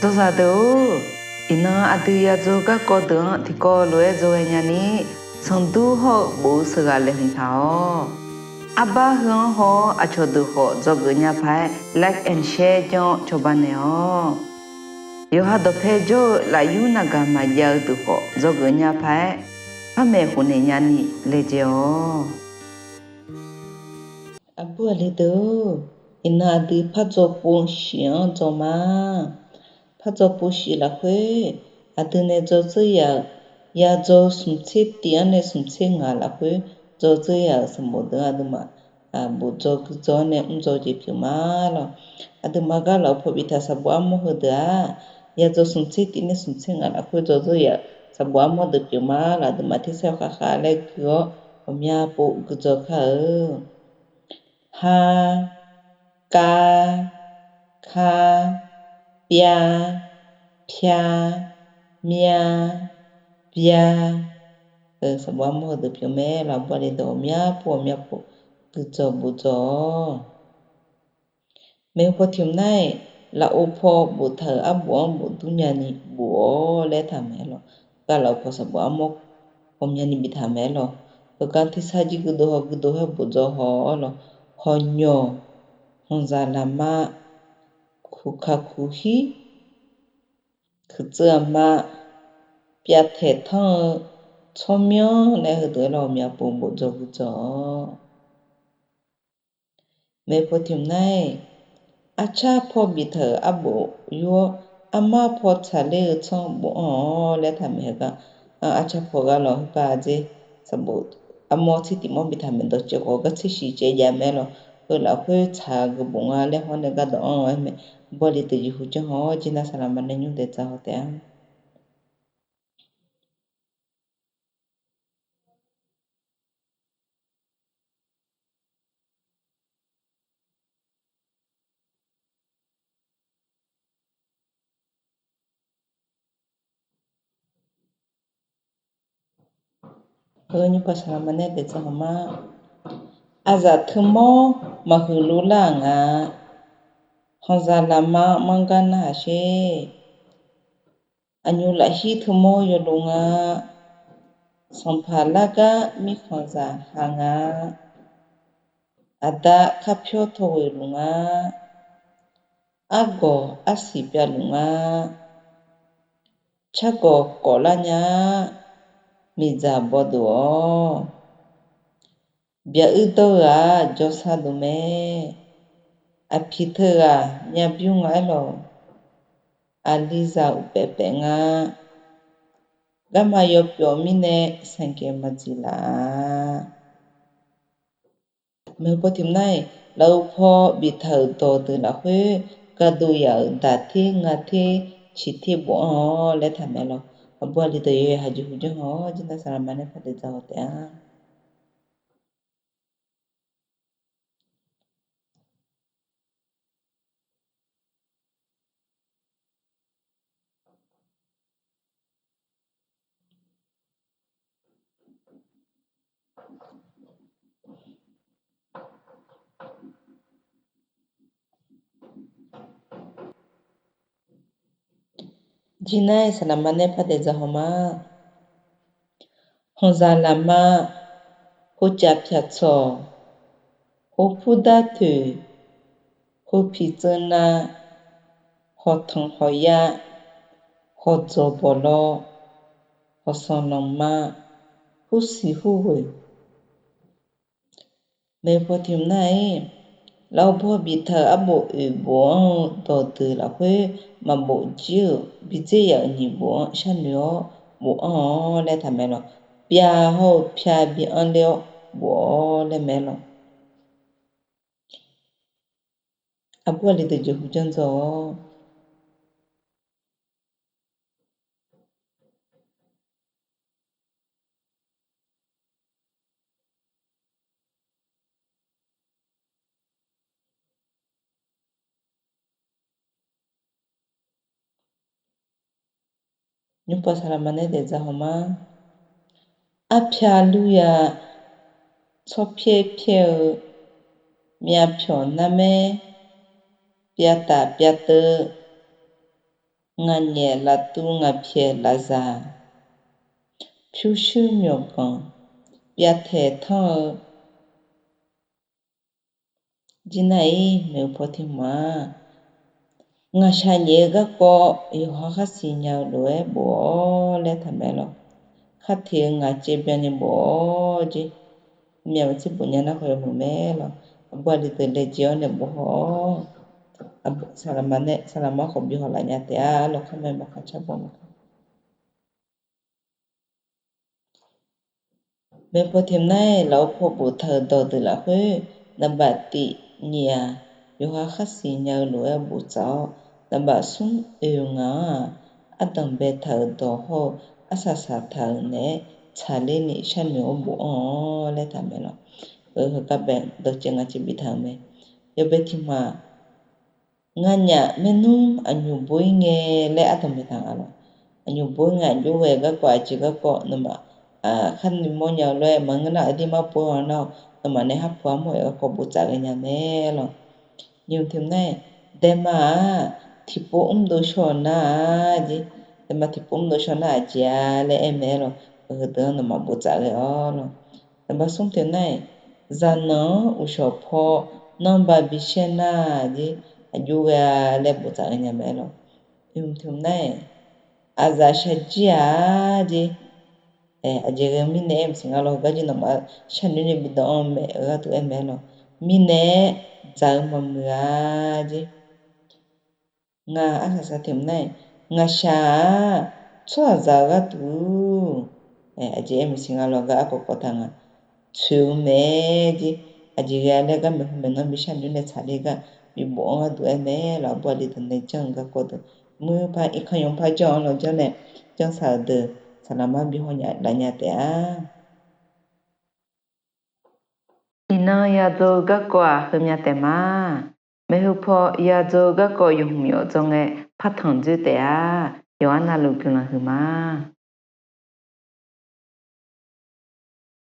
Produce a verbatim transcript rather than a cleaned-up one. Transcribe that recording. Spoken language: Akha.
Dzawzaq deuq-or, iqnan aqdui yadzaw garkawv deuq-anr tiqkawv lof-aer dzawghae nyani, sanqdur hawr-eu bof-eu sheuqghaq laeqhmq taq-awq. Arbar heu-anr haw-awr aqcawq deuq khawf dzawgeuf nya paq-aer like and share janr-awr cawba naeq-awq. Yawqha dawqpae jawr-eu lafyur naqgaq maqjav-eu deuq khawf dzawgeuf nya paq-aer, par maeqhu naeq nyani laejae-awq. Aqbur aqli deuq-or, iqnan aqdui pardzaw pov shif-anr dzaw ma. Pardzaw pov shif lafkhoer, aqdui nae dzaw dzeur yaf-euq, yadzaw smq tser tiv-anr nae smq tser ngaq lafkhoer dzaw dzeur yaf-euq sanqbof deuq-anr aqduimaf bof dzaw gui dzaw-anr nae mr dzaw jeq pyeuf ma lawq. Aqduimaf gar lafov paw biftaq sanqbof armawr heudeuq-aq, yadzaw smq tser tiv nae smq tser ngaq lafkhoer dzaw dzeur yaf-euq sanqbof armawr deuq pyeuf ma lawq. Aqduimaf tersar khavkhav laer gui-awr ghawqmya pov gui dzaw kar-eu. Har, kar, kar, pyar, pyar, myar, byar. Sanqbof armawr heudeuq pyeuf mae lawq. Aqbur aqli deuq ghawqmya pov ghawqmya pov gui dzaw bof dzaw-awq. Maeqhu paw tiq hmq nar-iq, lafov paw boftaq-euq arbof-anr bof dur nyani bof-awr laer taq mae lawq. Gar lafov paw sanqbof armawr ghawqmyani biftaq mae lawq. Heugar tersar jir guirdov haw guirdov haer bof dzaw haw-awr lawq. Hawqnyawq, hanqzaq laqma, kuqkaq kuqhir, kuiqtseuv aqma, pyavtaeq tanr-eu tsawrmyanr laer heudeuq-aer lawq, ghawqmya pov bof dzaw gui dzaw-awq. Maeqhu paw tiq hmq nar-iq, arcar paw biftaq-euq arbof yur-awr, armar paw tsaqler-eu tsanr bofanr-awr laer taq mae heugar. Arcar paw gar lawq, heugar ardzer sanqbof armawr tser tiv mawr biftaq mae dawqcaev khawf gar tser shiq caev jav mae lawq. Heu lafkhoer tsaq-eu geubof nga laer hawr nae gar dawq anr-eu aer mae. Aqbur aqli deuq jeqhu janr haw-awr, jirnar saqlaqma nae nymr daeq dzaq haw taef-a. Heu nymr paq saqlaqma nae daeq dzaq haw ma. Aqzaf teumawr maqhuiq luvlar-euq nga. Hanqzaq laqma manr gar narhaq sher. Aqnymr lafhir teumawr yawluf nga. Sanqpaq lar gar mirkhanqzaq ha nga. Aqda karpyawr tawghoeq luf nga. Argawq arsiq pyavluf nga. Cargawq kawflar nya-a, miqdzaq bawduq-awr. Byaq uir dawr-eu-aq jawrsar duq mae. Aqpiq teughaq myavbymr nga-aer lawq. Aqlizaq uqpaef paef nga. Garma yawpyawf mirnae sanqkaeq maqdziq laf-a. Maeqhu paw tiq hmq nar-iq, lafov paw biftaq-euq dawqdeuq lafkhoer, gaqduq yaf-euq daq ter nga ter ciq ter bofanr-awr laer taq mae lawq. Aqbur aqli deuq yawqha jeqhu janr haw-awr, jirnar saqlaqma nae par daeq dzaq haw taef-a. Jirnar-iq saqlaqma nae par daeq dzaq haw ma. Hanqzaq laqma, hocaf pyaq tsawq, hopur dar toeq, hopiq tseuv nav, hawqtanq hawqyav, hawqdzawq bawqlaw, hawqsanq lanqma, hursiq hurghoeq. Maeqhu paw tiq hmq nar-iq, lafov paw biftaq-euq arbof oeq bofanr-eu dawqdeuq lafkhoer, maqbof jir-euq bi dzer yaf-euq nyiq bof-anr sharnoeq-awr bofanr-awr laer taq mae lawq. Pyav hawr-eu pyav bi anr ler-awr bof-awr laer mae lawq. Aqbur aqli deuq jeqhu janr dzaw-awr. Nymr pov saqlaqma nae daef dzaq haw ma. Arpyav lur ya, tsawrpyaer pyaer-eu, myavpyawq narmaer, pyav taf pyav teuv, Ngaqnyaef laftuv ngaqpyaeq lafzaq, pyurshuir myawqganq pyavtaeq tanr-eu jir nar-ir, maeqhu paw tiq hmq-aq, ngaqshaq nyaef-eu garkawv yawqha khar siqnya-eu lof-aer bof-awr laer taqmaeq lawq. Khar teq-eu ngaq caev byanni bof-awr jeq, myav maqtser bof nya nar khawf yawmuiq mae lawq. Aqbur aqli deuq laejae-awr nae bof haw-awr, saqlaqma nae saqlaqma khawf bi haw laf nya taef-a. Arlawq kharmae maqkaq car baw maqkaq. Maeqhu paw tiq hmq nar-aq, lafov paw boftaq-euq dawqdeuq lafkhoer, naqbaf tiq nyiq-aq, yawqha khar siqnya-eu lof-aer bof tsaf-awr, naqbaf smr oeq ngaq-anr-aq, ardanq baetaq-euq dawq hawr-eu arsaq saqtaq-euq naeq-aer tsaqler ni sharnoeq-awr bofanr-awr laer taqmaeq lawq. Heugar bae dawqcaev ngaq caev biftaq-euq mae. Yawbae tiq hmq-aq, nganyaf maernmr aqnymq bo-ir ngae laer ardanq baetaq nga lawq. Aqnymq bo-ir ngae, aqjox ghae garkawv aqjeq garkawv nawmaf kharni mawrnya-eu lof-aer maqngeur nar, aqdir mar bo-ir haw nar-awq, nawmaf nae harpu armawr-aer garkawv bof tsaf ghae nya mae lawq. Nyiq hmq tiq hmq nar-aq, daema-aq tiqpov mrdov shaw-eu nar-aq jeq, daema tiqpov mrdov shaw nar aqjeq-a laer aer mae lawq. Heudeuq-anr nawmaf bof tsaf ghae-awr lawq. Daema smr tiq hmq nar-aq, zaqnanq-anr uqshawq paw nanrba bi shaer nar-aq jeq, aqjox ghae-a laer bof tsaf ghae nya mae lawq. Nyiq hmq tiq hmq nar-aq, aqzaf shaqjir-aq jeq, aqjeq ghae mirnae aer maqsiq nga lawq. Heugar jeq nawmaf sharnoeq nae bi dawq-anr mae-eu gharduq aer mae lawq. Mirnae dzaq-eu maqmuiq-a jeq. Ngaq arsaq saq tiq hmq nar-aq, ngaqshaq-aq tsawrhaqzaq-eu gharduq, aqjeq aer maqsiq nga lawq. Gar arkawv kawv taq nga, tsoeq-eu mae jeq. Aqjeq ghae-a laer gar maeqhu maeqnan bi sharnoeq nae tsaqler gar bibof-anr gharduq aer mae lawq. Aqbur aqli deuq nae janr-eu garkawv deuq, muir par irkanr yawq par janr-anr lawq janr nae, janr saq-euq deuq saqlaqma bi haw laf nya taef-a. Iqnan yadzaw-eu garkawv-aq heumya taef ma. Maeqhu paw yadzaw-eu garkawv yawq hmq yawf dzawr ngae partanq dzoer taef-a. Yawqha navluf guiqlanq huiq ma.